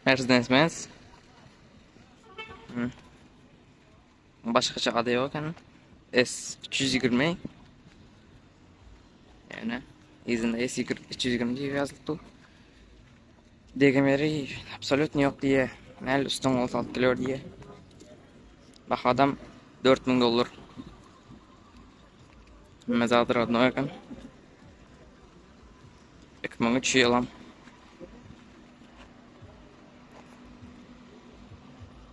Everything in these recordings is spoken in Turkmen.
Mercedes-Benz. Başgaça ady ýok eken. S 320. Ýöne yzynda S 320 diýip ýazylyp dur. Degmeri absolýutno ýok diýýär. Näl üstüň bolsa alyp geliyor diýýär. Bahadam 4000 dollar. Hemme zady rodnoý eken. 2003 ýylam.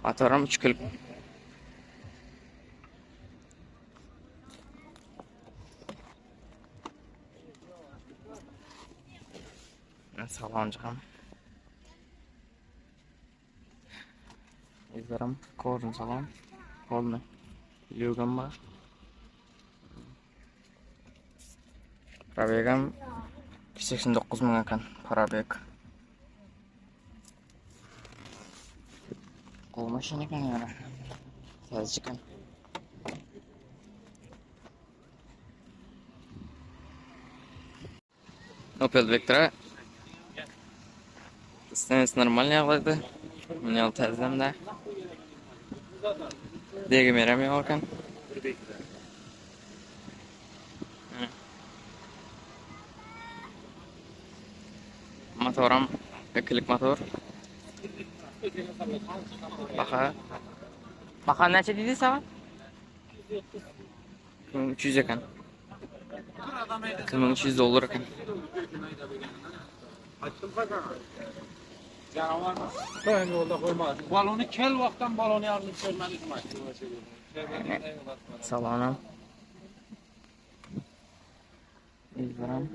Motoram 3 kilik. Salonjygam. Yzlaram kožun salon. Polny. Lýugam bar. Probegam 89 müň eken probeg. Gowy maşyn eken ýöne. Täzejik eken. Opel Vectra. Stanesi normal ýagdaýda. Muny ýaly täzedem däl. Degmerem ýok eken. Motoram ikilik motor. Baha. Baha näçe diýdi sagat? 2300 eken. 2300 dollar eken. Balonu kel wagtdan balony ýarylyp görmedik. Salonam. Izlerim.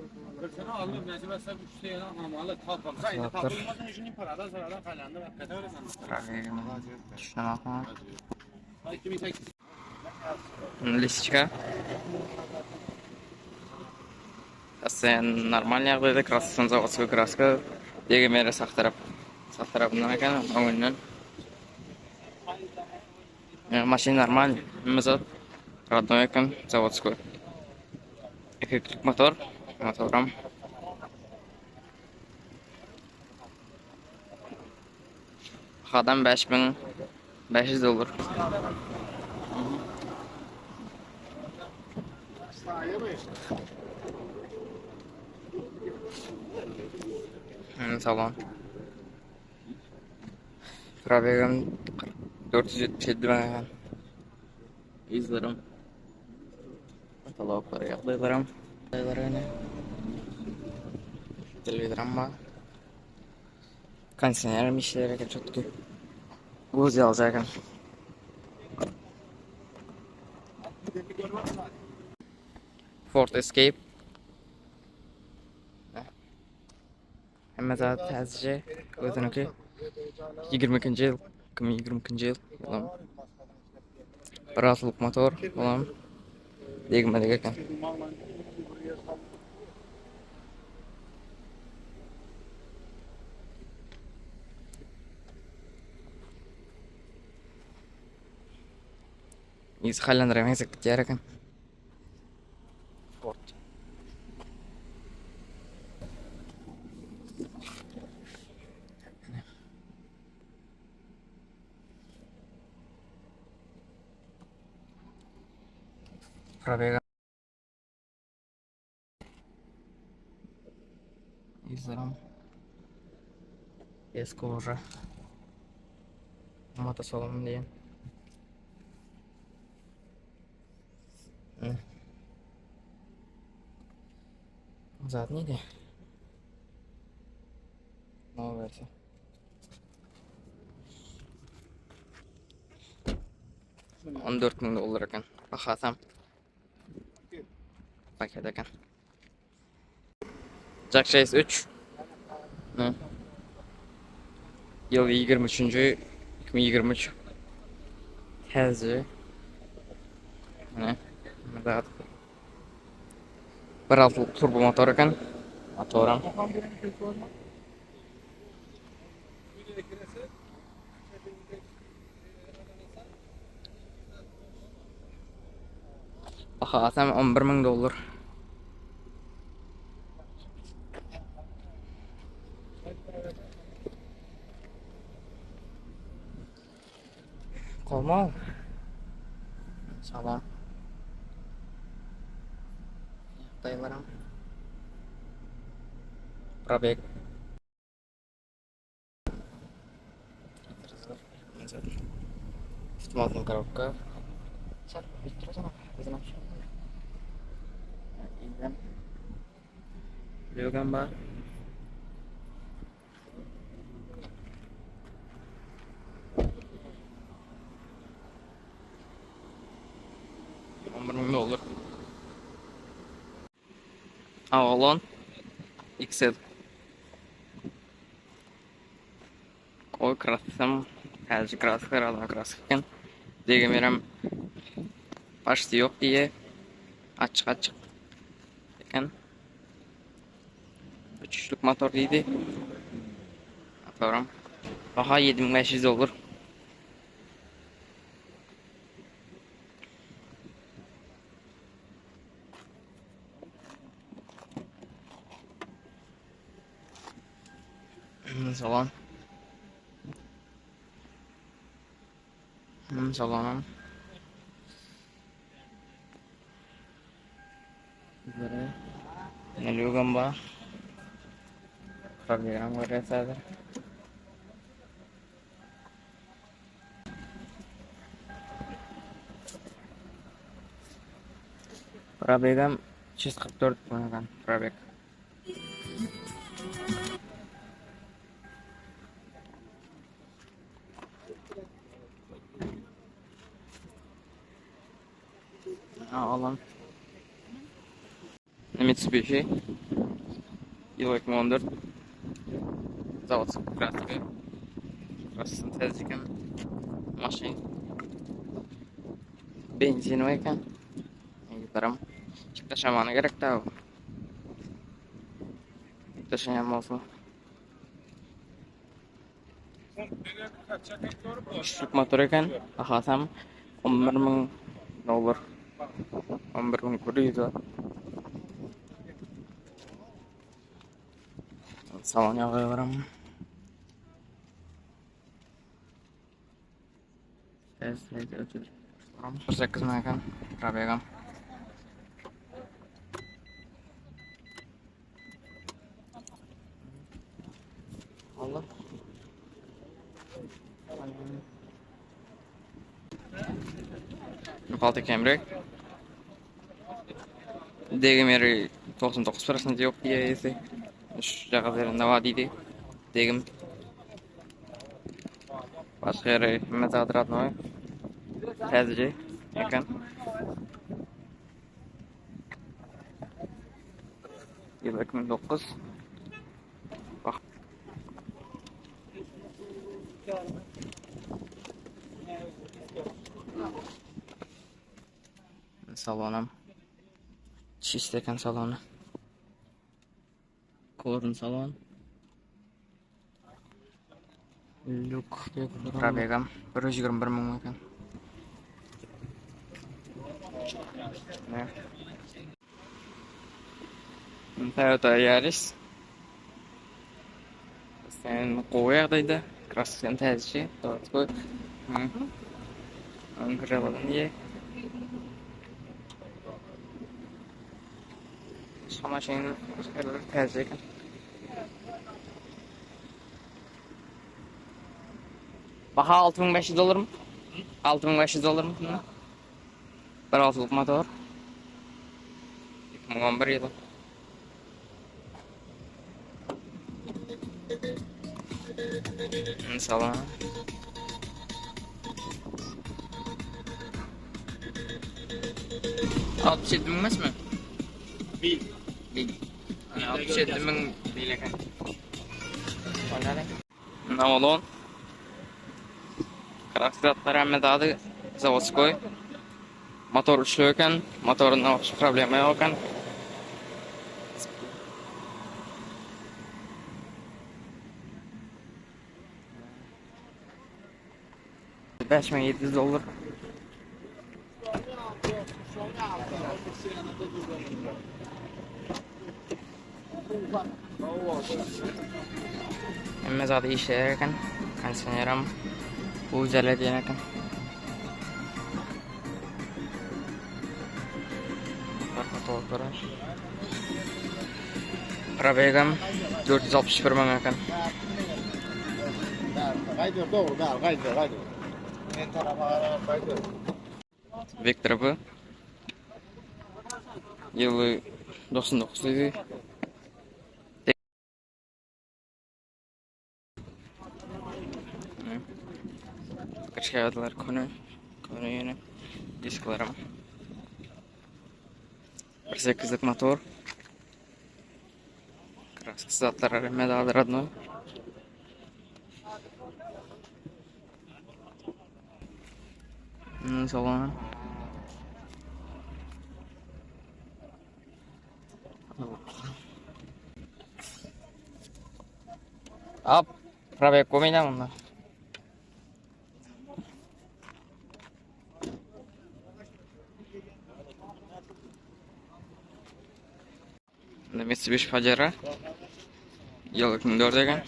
Lisiçka. Sen normal ýagdaýda kraskasyny zawodskoý kraska degmeli sag tarap. Sag tarapyndan eken, öňünden. Maşyn normal, hemme zat rodnoý eken, zawodskoý. Efektlik motor, motoram. Bahadan 5500 dollar. Salon. Probegim 477 müň eken. Yzlarym. Kataloglar ýagdaýlaram. Ýagdaýlary ýene. Telewizoram bar. Kondisionerim işleýär eken çotki. Buz ýalyja eken. Ford Escape. Hemme zat täzeje özüniňki. 22-nji ýyl, 2022-nji ýyl. Ýylam. Bir altlyk motor, olam degmedik eken. Ýüz hallandyra meňzek gitýär eken. Ford. Probega. Yzlaram. Eski koja. Motosalon diýen. Zat neydi? Ne verse? 14 müň dollar eken. Bahasam. Paket eken. Jack Chase 3. Ne? Ýyl 23-nji 2023. Täze. Ne? Zat. Bir altlyk turbo motor eken. Motoram. Bahasam 11 müň dollar. Komal. Salam. Ýagdaýlaram. Probeg. Avtomatny korobka. Lýugam bar. 11 ming dollar. Avalon XL. Gowy kraskam, täze kraska, razna kraska eken. Degemerem başda ýok diýe. Açyk açyk eken. Üçlük motor diýdi. Motoram. Baha 7500 dollar. Salon. Salonam. Lýugam bar. Program görýäs häzir. Probegam 344 müň probeg. Alan. Mitsubishi. Ýyl 2014. Zawodski kraska. Kraskasyny täze eken. Maşyn. Benzin eken. Ýylaram. Çykdaşamana gerek da. Çykdaşaýan bolsa. Üçlük motor eken. Bahasam 11 ming dollar. 11 ming 100 dollar. Salon ýagdaýlaram. 8 ming eken. Probegam. Allah. Altı Camry. Degim ýeri 99% ýok diýýär. Şu jagaz ýerinde bar diýdi. Degim. Başga ýeri hemme zat radnoý. Täzeje eken. Ýyl 2009. Bak. Salonam. Çist eken salony. Korun salon. Lük. Probegam 121 müň eken. Ne? Toyota Yaris. Sen gowy ýagdaýda. Kraskasyny täzeçe. Zawodskoý. Ankaradan diýe. Şu maşynyň täze eken. Baha 6500 dollarmy? 6500 dollarmy? Bir altylyk motor. 2011 ýyly. Salam. 67 müň emasmi? Bil. Bil. 67 müň bil eken. Navalon. Kraskatlar hemme zady zawodskoý. Motor üçlü eken. Motorunda hiç problema ýok eken. 5700 dollar. Hemme zady işleýär eken. Kondisioneram güýjäle diýen eken. Motorlary. Probegam 461 müň eken. Gaýdyr dogry, gal, gaýdyr, gaýdyr. Men tarapa garap gaýdyr. Vectra bu. Ýyly 99 idi. Şaýatlar köne, köne ýene disklerim. 1.8-lik motor. Kraska zatlar hemme zady rodnoý. Salon. Ap, probek bolmaýda munda. Munda Mitsubishi Pajero. Ýyl 2004 eken.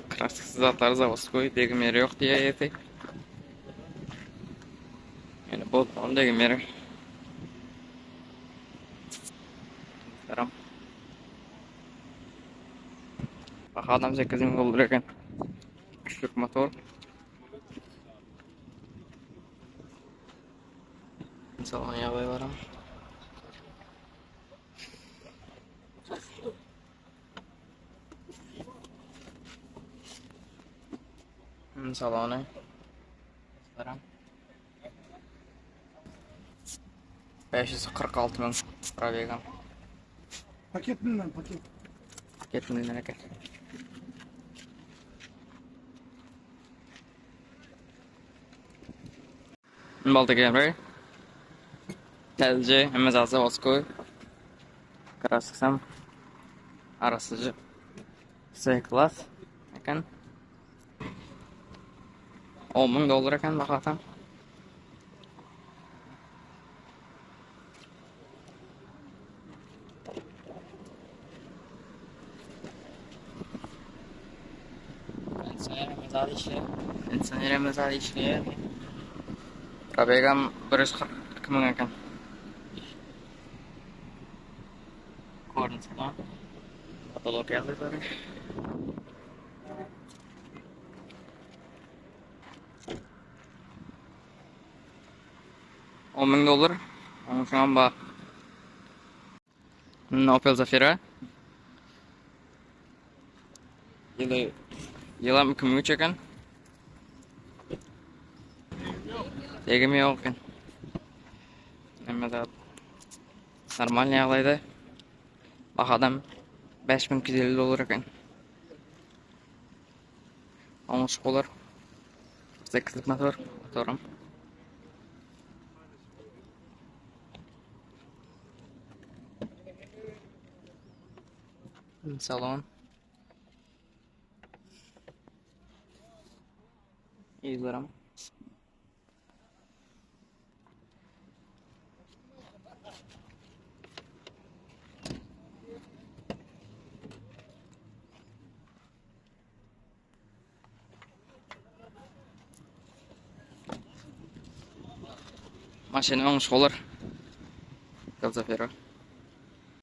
Kraskasy zatlary zawodskoý, degim ýeri ýok diýýär ýeti. Ýöne bozmagyň degim ýeri. Salam. Bahadan 8000 dollar eken. Üçlük motor. Salon ýagdaý baram. Salony. Baram. 546 müň probegam. Paket bilen paket. Paket bilen eken. Balta Camry. Täzeje hemme zat zawodskoý. Kraskasam arassaja. C class eken. 10 müň dollar eken bahasam. Pensioner hemme zat işleýär. Pensioner hemme zat işleýär. Probegam 142 müň eken. Kornusuna. Patolog ýazgylar. On müň dollar. Onuň üçin bar. Opel Zafira. Ýyly ýylam 2003 eken. Degimi ýok eken. Hemme zat normal ýagdaýda. Bahadam 5250 dollar eken. Oňuşyk bolar. 8-lik motor, motorum. Salon. Yzlaram. Maşyn oňuşyk bolar. Opel Zafira.